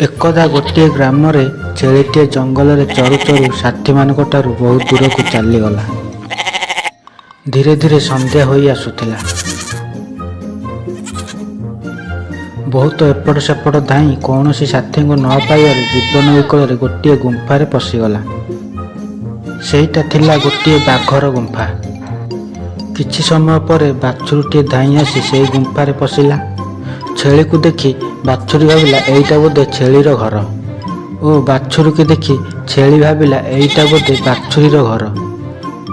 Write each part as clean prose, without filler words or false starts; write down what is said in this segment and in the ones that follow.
ଏକଦା ଗୋଟିଏ ଗ୍ରାମରେ ଛେଳିଟିଏ ଜଙ୍ଗଲରେ ଚରୁ ଚରୁ ସାଥୀମାନଙ୍କଠାରୁ ବହୁ ଦୂରକୁ ଚାଲିଗଲା। ଧୀରେ ଧୀରେ ସନ୍ଧ୍ୟା ହୋଇ ଆସୁଥିଲା। ବହୁତ ଏପଟ ସେପଟ ଧାଇଁ କୌଣସି ସାଥୀଙ୍କୁ ନ ପାଇବାରୁ ଜୀବନ ବିକଳରେ ଗୋଟିଏ ଗୁମ୍ଫାରେ ପଶିଗଲା। ସେଇଟା ଥିଲା ଗୋଟିଏ ବାଘର ଗୁମ୍ଫା। କିଛି ସମୟ ପରେ ବାଛୁରୀଟିଏ ଧାଇଁ ଆସି ସେଇ ଗୁମ୍ଫାରେ ପଶିଲା। ଛେଳିକୁ ଦେଖି ବାଛୁରୀ ଭାବିଲା ଏଇଟା ବୋଧେ ଛେଳିର ଘର ଓ ବାଛୁରୀକୁ ଦେଖି ଛେଳି ଭାବିଲା ଏଇଟା ବୋଧେ ବାଛୁରୀର ଘର।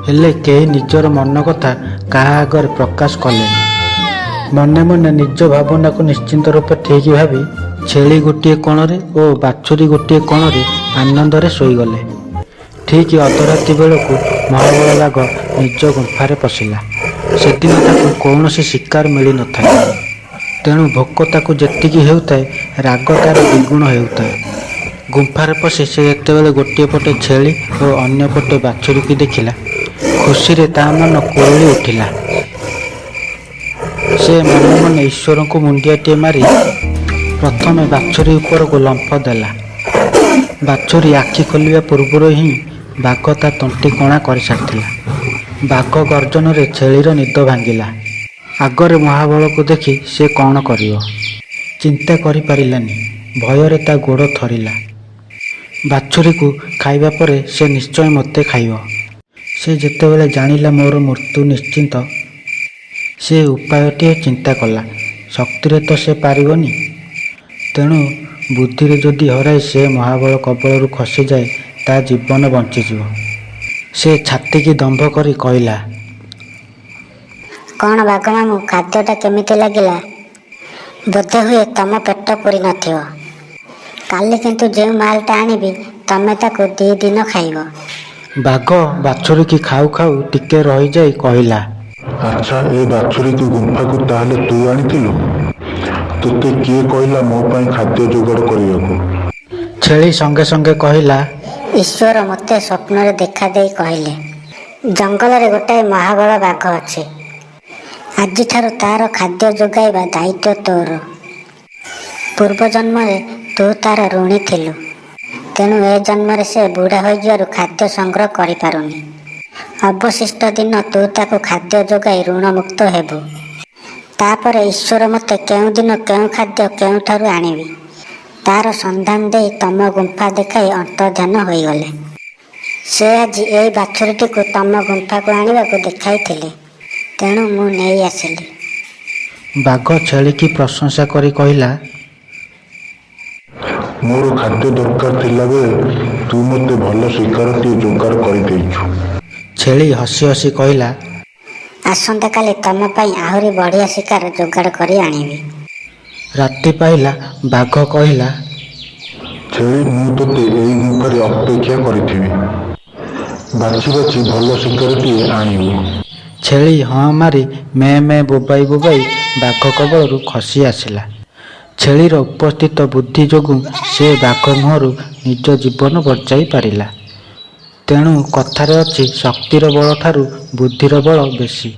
ହେଲେ କେହି ନିଜର ମନ କଥା କାହା ଆଗରେ ପ୍ରକାଶ କଲେନି। ମନେ ମନେ ନିଜ ଭାବନାକୁ ନିଶ୍ଚିତ ରୂପେ ଠିକ୍ ଭାବି ଛେଳି ଗୋଟିଏ କୋଣରେ ଓ ବାଛୁରୀ ଗୋଟିଏ କୋଣରେ ଆନନ୍ଦରେ ଶୋଇଗଲେ। ଠିକ୍ ଅଧରାତି ବେଳକୁ ମହାବଳ ବାଘ ନିଜ ଗୁମ୍ଫାରେ ପଶିଲା। ସେଦିନ ତାକୁ କୌଣସି ଶିକାର ମିଳି ନଥାଏ। ତେଣୁ ଭୋକ ତାକୁ ଯେତିକି ହେଉଥାଏ, ରାଗ ତା'ର ଦ୍ୱିଗୁଣ ହେଉଥାଏ। ଗୁମ୍ଫାରେ ପଶି ସେ ଯେତେବେଳେ ଗୋଟିଏ ପଟେ ଛେଳି ଓ ଅନ୍ୟ ପଟେ ବାଛୁରୀକୁ ଦେଖିଲା, ଖୁସିରେ ତା ମନ କୁହୁଳି ଉଠିଲା। ସେ ମନେ ମନେ ଈଶ୍ୱରଙ୍କୁ ମୁଣ୍ଡିଆଟିଏ ମାରି ପ୍ରଥମେ ବାଛୁରୀ ଉପରକୁ ଲମ୍ଫ ଦେଲା। ବାଛୁରୀ ଆଖି ଖୋଲିବା ପୂର୍ବରୁ ହିଁ ବାଘ ତା ତଣ୍ଟି କଣା କରିସାରିଥିଲା। ବାଘ ଗର୍ଜନରେ ଛେଳିର ନିଦ ଭାଙ୍ଗିଲା। ଆଗରେ ମହାବଳକୁ ଦେଖି ସେ କ'ଣ କରିବ, ଚିନ୍ତା କରିପାରିଲାନି। ଭୟରେ ତା ଗୋଡ଼ ଥରିଲା। ବାଛୁରୀକୁ ଖାଇବା ପରେ ସେ ନିଶ୍ଚୟ ମୋତେ ଖାଇବ। ସେ ଯେତେବେଳେ ଜାଣିଲା ମୋର ମୃତ୍ୟୁ ନିଶ୍ଚିତ, ସେ ଉପାୟଟିଏ ଚିନ୍ତା କଲା। ଶକ୍ତିରେ ତ ସେ ପାରିବନି, ତେଣୁ ବୁଦ୍ଧିରେ ଯଦି ହରାଇ ସେ ମହାବଳ କବଳରୁ ଖସିଯାଏ ତା ଜୀବନ ବଞ୍ଚିଯିବ। ସେ ଛାତିକି ଦମ୍ଭ କରି କହିଲା, କ'ଣ ବାଘ ମାମୁଁ, ଖାଦ୍ୟଟା କେମିତି ଲାଗିଲା? ବୋଧହୁଏ ତମ ପେଟ ପୂରି ନଥିବ। କାଲି କିନ୍ତୁ ଯେଉଁ ମାଲଟା ଆଣିବି ତମେ ତାକୁ 2 ଦିନ ଖାଇବ। ବାଘ ବାଛୁରୀକି ଖାଉ ଖାଉ ଟିକେ ରହିଯାଇ କହିଲା, ଆଚ୍ଛା, ଏ ବାଛୁରୀକୁ ଗୁମ୍ଫାକୁ ତାହେଲେ ତୁ ଆଣିଥିଲୁ? ତୋତେ କିଏ କହିଲା ମୋ ପାଇଁ ଖାଦ୍ୟ ଯୋଗାଡ଼ କରିବାକୁ? ଛେଳି ସଙ୍ଗେ ସଙ୍ଗେ କହିଲା, ଈଶ୍ୱର ମୋତେ ସ୍ୱପ୍ନରେ ଦେଖାଦେଇ କହିଲେ, ଜଙ୍ଗଲରେ ଗୋଟାଏ ମହାବଳ ବାଘ ଅଛି। ଆଜିଠାରୁ ତାର ଖାଦ୍ୟ ଯୋଗାଇବା ଦାୟିତ୍ୱ ତୋର। ପୂର୍ବ ଜନ୍ମରେ ତୁ ତାର ଋଣୀ ଥିଲୁ, ତେଣୁ ଏ ଜନ୍ମରେ ସେ ବୁଢ଼ା ହୋଇଯିବାରୁ ଖାଦ୍ୟ ସଂଗ୍ରହ କରିପାରୁନି। ଅବଶିଷ୍ଟ ଦିନ ତୁ ତାକୁ ଖାଦ୍ୟ ଯୋଗାଇ ଋଣମୁକ୍ତ ହେବୁ। ତାପରେ ଈଶ୍ୱର ମୋତେ କେଉଁଦିନ କେଉଁ ଖାଦ୍ୟ କେଉଁଠାରୁ ଆଣିବି ତାର ସନ୍ଧାନ ଦେଇ ତମ ଗୁମ୍ଫା ଦେଖାଇ ଅନ୍ତର୍ଧ୍ୟାନ ହୋଇଗଲେ। ସେ ଆଜି ଏଇ ବାଛୁରୀଟିକୁ ତମ ଗୁମ୍ଫାକୁ ଆଣିବାକୁ ଦେଖାଇଥିଲେ, ତେଣୁ ମୁଁ ନେଇ ଆସିଲି। ବାଘ ଛେଳିକି ପ୍ରଶଂସା କରି କହିଲା, ମୋର ଖାଦ୍ୟ ଦରକାର ଥିଲାବେଳେ ତୁ ମୋତେ ଭଲ ଶିକାରଟିଏ ଯୋଗାଡ଼ କରିଦେଇଛୁ। ଛେଳି ହସି ହସି କହିଲା, ଆସନ୍ତାକାଲି ତମ ପାଇଁ ଆହୁରି ବଢ଼ିଆ ଶିକାର ଯୋଗାଡ଼ କରି ଆଣିବି। ରାତି ପାହିଲା। ବାଘ କହିଲା, ଛେଳି, ମୁଁ ତୋତେ ଏଇ ଗୁମ୍ଫାରେ ଅପେକ୍ଷା କରିଥିବି। ବାଛି ବାଛି ଭଲ ଶିକାରଟିଏ ଆଣିବୁ। ଛେଳି ହଁ ମାରି ମେଁ ମେଁ ବୋବାଇ ବୋବାଇ ବାଘ କବଳରୁ ଖସି ଆସିଲା। ଛେଳିର ଉପସ୍ଥିତ ବୁଦ୍ଧି ଯୋଗୁଁ ସେ ବାଘ ମୁହଁରୁ ନିଜ ଜୀବନ ବଞ୍ଚାଇ ପାରିଲା। ତେଣୁ କଥାରେ ଅଛି, ଶକ୍ତିର ବଳଠାରୁ ବୁଦ୍ଧିର ବଳ ବେଶୀ।